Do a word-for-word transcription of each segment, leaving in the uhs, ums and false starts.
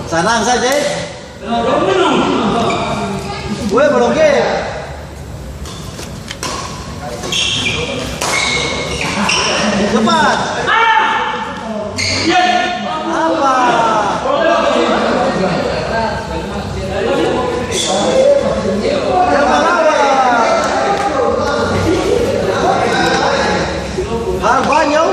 Sanang saja, e. Weh, Bro G. Cepat. Apa? Jangan lama. Hal banyak.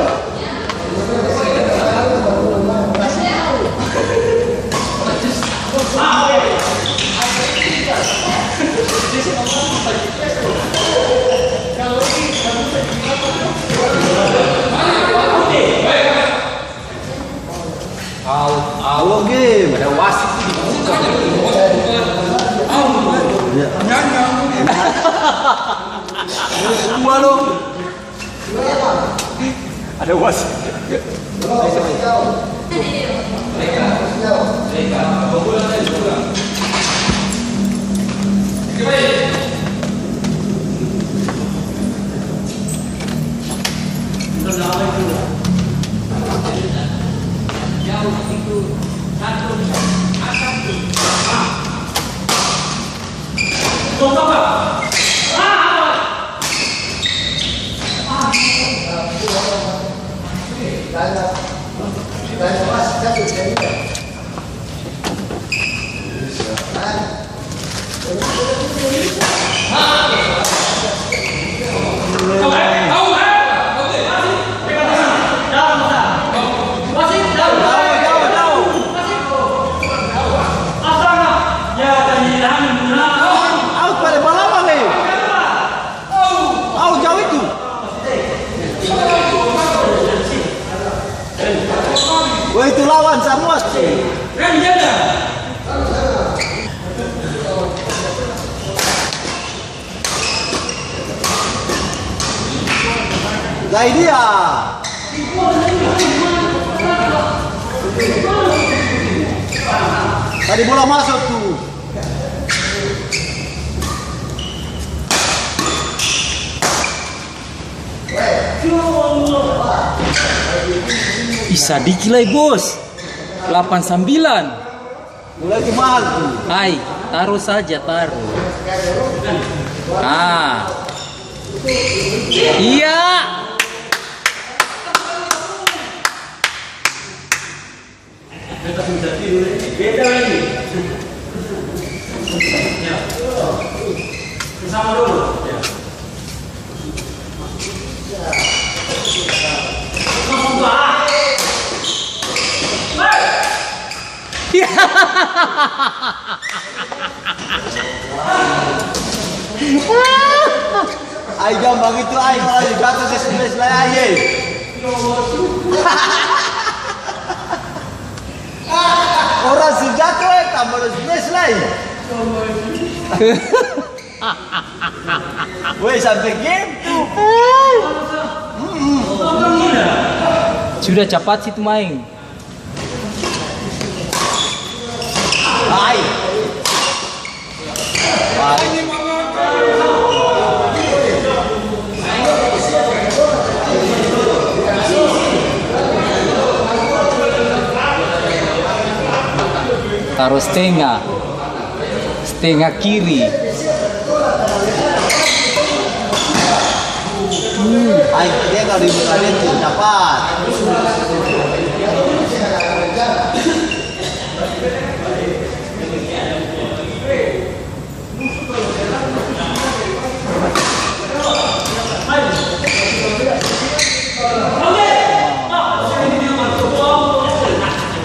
Out, out. Ada wasit tuh di muka. Out. Iya. Dua dong. Ada wasit. Au pada balawang e. Au jauh itu. Weh, itu lawan samua. Lai dia. Tadi bola masuk tu. Ih, sadiki lai, Bos. Delapan sambilan. Mulai di mahal tu. Hai, taruh saja, taruh. Ah. Iya. Beta pung jati dulu, eh. Beta ini. Ya. Sama dulu. Ya. Langsung ke A. Hei! Ai, jang bagitu, ai. Ai, jatuh se stres lai, ai, e. Orang su jatuh, e, tambah stres lai. Weh, sampe game tu. Sudah capat situ maeng. Ai. Taruh stenga, stenga kiri. Hmm. Ai, dia kalo di muka dia tu capat.